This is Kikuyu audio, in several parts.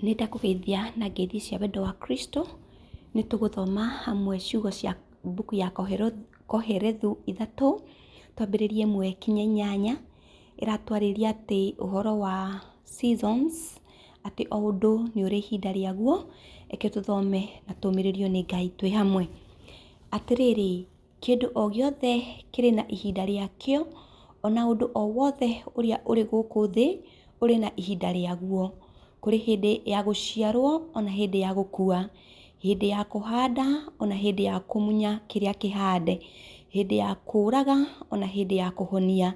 Nĩ ndakũgeithia na ngeithi cia wendo wa Kristo. Nĩ tũgũthoma hamwe ciugo cia mbuku ya Kohelethu 3, twambĩrĩrie 1-8. Ĩratwarĩria atĩ ũhoro wa seasons, atĩ o ũndũ nĩ ũrĩ ihinda rĩaguo. Reke tũthome na tũmĩrĩrio nĩ Ngai twĩ hamwe. Atĩrĩrĩ, kĩndũ o gĩothe kĩrĩ na ihinda rĩakĩo, ona ũndũ o wothe ũrĩa ũrĩ gũkũ thĩ ũrĩ na ihinda rĩaguo. Kũrĩ hĩndĩ ya gũciarwo ona hĩndĩ ya gũkua, hĩndĩ ya kũhanda ona hĩndĩ ya kũmunya kĩrĩa kĩhande, hĩndĩ ya kũũraga ona hĩndĩ ya kũhonia,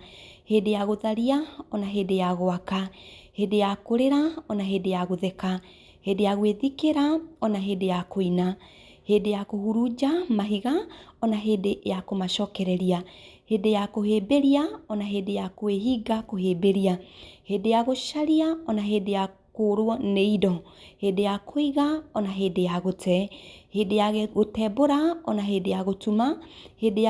hĩndĩ ya gũtharia ona hĩndĩ ya gwaka, hĩndĩ ya kũrĩra ona hĩndĩ ya gũtheka, hĩndĩ ya gwĩthikĩra ona hĩndĩ ya kũina, hĩndĩ ya kũhurunja mahiga ona hĩndĩ ya kũmacokereria, hĩndĩ ya kũhĩmbĩria ona hĩndĩ ya kwĩhinga kũhĩmbĩria, hĩndĩ ya gũcaria ona hĩndĩ ya kũũrwo nĩ indo, hĩndĩ ya kũiga ona hĩndĩ ya gũte, hĩndĩ ya gũtembũra ona hĩndĩ ya gũtuma, hĩndĩ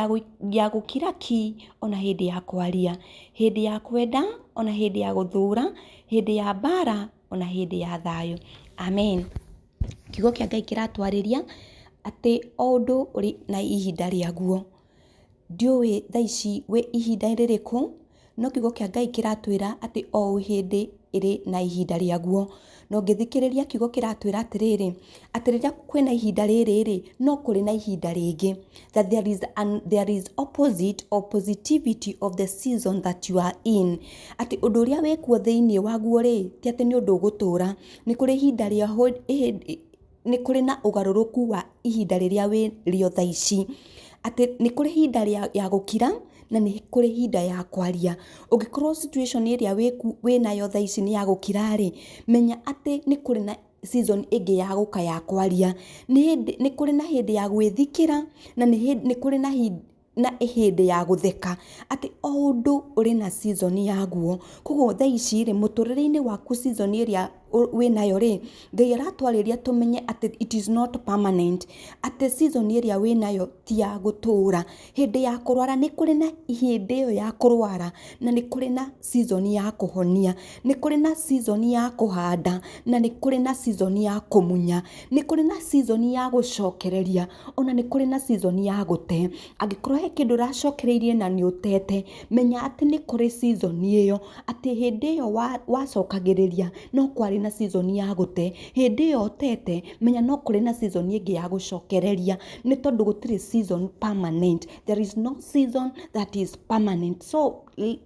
ya gũkira ki ona hĩndĩ ya kwaria, hĩndĩ ya kwenda ona hĩndĩ ya gũthũũra, hĩndĩ ya mbaara ona hĩndĩ ya thayũ. Amen. Kiugo kĩa Ngai kĩratwarĩria atĩ o ũndũ ũrĩ na ihinda rĩaguo. Ndiũĩ thaa ici wĩ ihinda rĩrĩkũ, no kiugo kĩa Ngai kĩratwĩra atĩ o hĩndĩ ĩrĩ na ihinda rĩaguo. Na ũngĩthikĩrĩria kiugo kĩratwĩra atĩrĩrĩ, atĩ rĩrĩa kwĩna ihinda rĩrĩ rĩ, no kũrĩ na ihinda rĩngĩ. That there is opposite or positivity of the season that you are in. Atĩ ũndũ ũrĩa wĩkuo thĩinĩ waguo rĩ, ti atĩ nĩ ũndũ ũgũtũra. Nĩ kũrĩ ihinda rĩa nĩ kũrĩ na ũgarũrũku wa ihinda rĩrĩa wĩrĩo thaa ici. Atĩ nĩ kũrĩ ihinda ya gũkira na nĩ kũrĩ ihinda ya kwaria. Ũngĩkorwo situation ĩrĩa wĩnayo thaa ici nĩ ya gũkira rĩ, menya atĩ nĩ kũrĩ na season ĩngĩ ya gũka ya kwaria. Nĩ kũrĩ na hĩndĩ ya gwĩthikĩra na nĩ kũrĩ na hĩndĩ ya gũtheka. Atĩ o ũndũ ũrĩ na season yaguo. Koguo thaa ici rĩ, mũtũrĩre-inĩ waku season ĩrĩa wĩnayo rĩ, Ngai aratwarĩria tũmenye atĩ it is not permanent. Atĩ season ĩrĩa wĩnayo ti ya gũtũra. Hĩndĩ ya kũrwara, nĩ kũrĩ na hĩndĩ ĩyo ya kũrwara na nĩ kũrĩ na season ya kũhonia. Nĩ kũrĩ na season ya kũhanda na nĩ kũrĩ na season ya kũmunya. Nĩ kũrĩ na season ya gũcokereria ona nĩ kũrĩ na season ya gũte. Angĩkorwo he kĩndũ ũracokereirie na nĩ ũtete, menya atĩ nĩ kũrĩ season ĩyo, atĩ hĩndĩ ĩyo wacokagĩrĩria no kwarĩ na season ya gũte. Hĩndĩ ĩyo ũtete, menya no kũrĩ na season ĩngĩ ya gũcokereria, nĩ tondũ gũtirĩ season permanent. There is no season that is permanent. So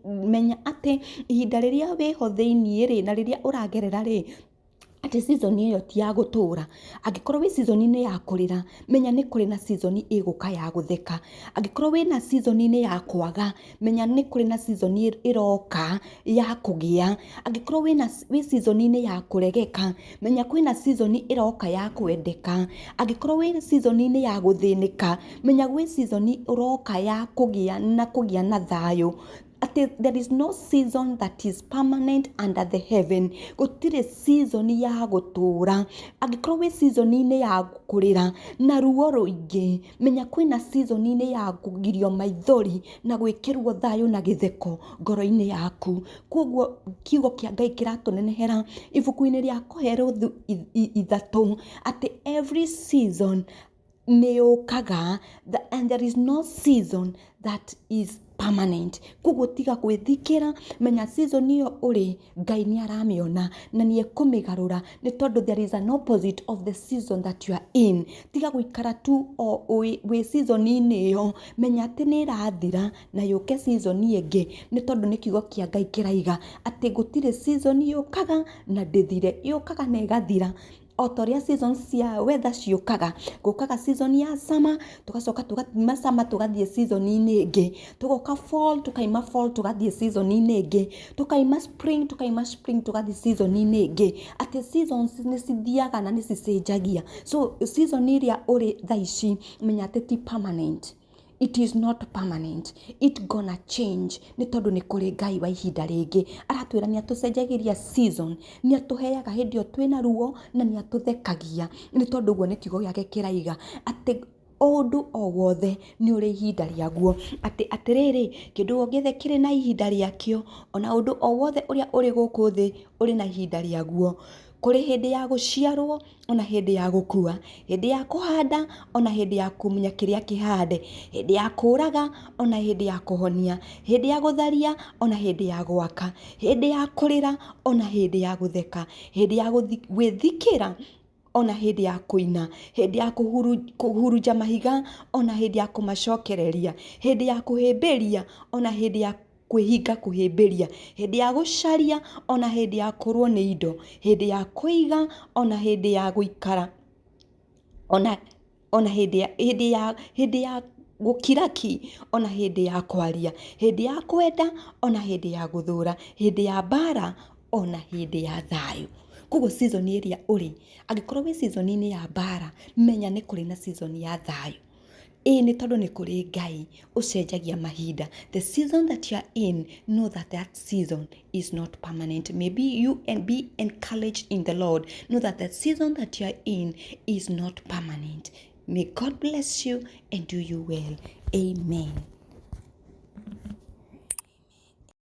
menya atĩ ihinda rĩrĩa wĩho thĩiniĩ rĩ, na rĩrĩa ũragerera rĩ, atĩ season ĩyo ti ya gũtũra. Angĩkorwo wĩ season-inĩ ya kũrĩra, menya nĩ kũrĩ na season ĩgũka ya gũtheka. Angĩkorwo wĩna season-inĩ ya kwaga, menya nĩ kũrĩ na season ĩroka ya kũgĩa. Angĩkorwo wĩ season-inĩ ya kũregeka, menya kwĩna season ĩroka ya kwendeka. Angĩkorwo wĩ season-inĩ ya gũthĩnĩka, menya gwĩ season ĩroka ya kũgĩa na kũgĩa na thayũ. Atĩ there is no season that is permanent under the heaven. Gũtirĩ season ya gũtũra. Angĩkorwo wĩ season-inĩ ya kũrĩra na ruo rũingĩ, menya kwĩna season-inĩ ya kũgirio maithori na gwĩkĩrwo thayũ na gĩtheko ngoro-inĩ yaku. Koguo kiugo kĩa Ngai kĩratũnenehera ibuku-inĩ rĩa Kohelethu 3 atĩ every season nĩ yũkaga, and there is no season that is permanent. Koguo tiga gwĩthikĩra, menya season ĩyo ũrĩ Ngai nĩ aramĩona na nĩ ekũmĩgarũra, nĩ tondũ there is an opposite of the season that you are in. Tiga gũikara tu o wĩ season-inĩ ĩyo, menya atĩ nĩ ĩrathira na yũke season ĩngĩ, nĩ tondũ nĩ kiugo kĩa Ngai kĩraiga atĩ gũtirĩ season yũkaga na ndĩthire, yũkaga na ĩgathira. O ta ũrĩa seasons cia weather ciũkaga, gũkaga season ya summer, tũgacoka tũgaima summer tũgathiĩ season-inĩ ĩngĩ, tũgoka fall, tũkaima fall tũgathiĩ season-inĩ ĩngĩ, tũkaima spring, tũkaima spring tũgathiĩ season-inĩ ĩngĩ. Atĩ seasons nĩ cithiaga na nĩ cicenjagia. So season ĩrĩa ũrĩ thaa ici, menya atĩ ti permanent. It is not permanent. It gonna change. Nĩ tondũ nĩ kũrĩ Ngai wa ihinda rĩngĩ. Aratwĩra nĩ atũcenjagĩria season, nĩ atũheaga hĩndĩ ĩyo twĩna ruo na nĩ atũthekagia. Nĩ tondũ ũguo nĩ kiugo gĩake kĩraiga atĩ ũndũ o wothe nĩ ũrĩ ihinda rĩaguo. Atĩ atĩrĩrĩ, kĩndũ o gĩothe kĩrĩ na ihinda rĩakĩo, ona ũndũ o wothe ũrĩa ũrĩ gũkũ thĩ ũrĩ na ihinda rĩaguo. Kũrĩ hĩndĩ ya gũciarwo ona hĩndĩ ya gũkua, hĩndĩ ya kũhanda ona hĩndĩ ya kũmunya kĩrĩa kĩhande, hĩndĩ ya kũũraga ona hĩndĩ ya kũhonia, hĩndĩ ya gũtharia ona hĩndĩ ya gwaka, hĩndĩ ya kũrĩra ona hĩndĩ ya gũtheka, hĩndĩ ya gwĩthikĩra ona hĩndĩ ya kũina, hĩndĩ ya kũhurunja mahiga ona hĩndĩ ya kũmacokereria, hĩndĩ ya kũhĩmbĩria ona hĩndĩ ya kwĩhinga kũhĩmbĩria, hĩndĩ ya gũcaria ona hĩndĩ ya kũrwo nĩ indo, hĩndĩ ya kũiga ona hĩndĩ ya gũikara, ona hĩndĩ ya gũkira ki ona hĩndĩ ya kwaria, hĩndĩ ya kwenda ona hĩndĩ ya gũthũra, hĩndĩ ya mbara ona hĩndĩ ya thayũ. Koguo season ĩrĩa ũrĩ, angĩkorwo wĩ season-inĩ ya mbara, menya nĩ kũrĩ na season ya thayũ. Ĩĩ nĩ tondũ nĩ kũrĩ Ngai ũcenjagia mahinda. The season that you are in, know that that season is not permanent. Maybe you and be encouraged in the Lord. Know that the season that you are in is not permanent. May God bless you and do you well. Amen.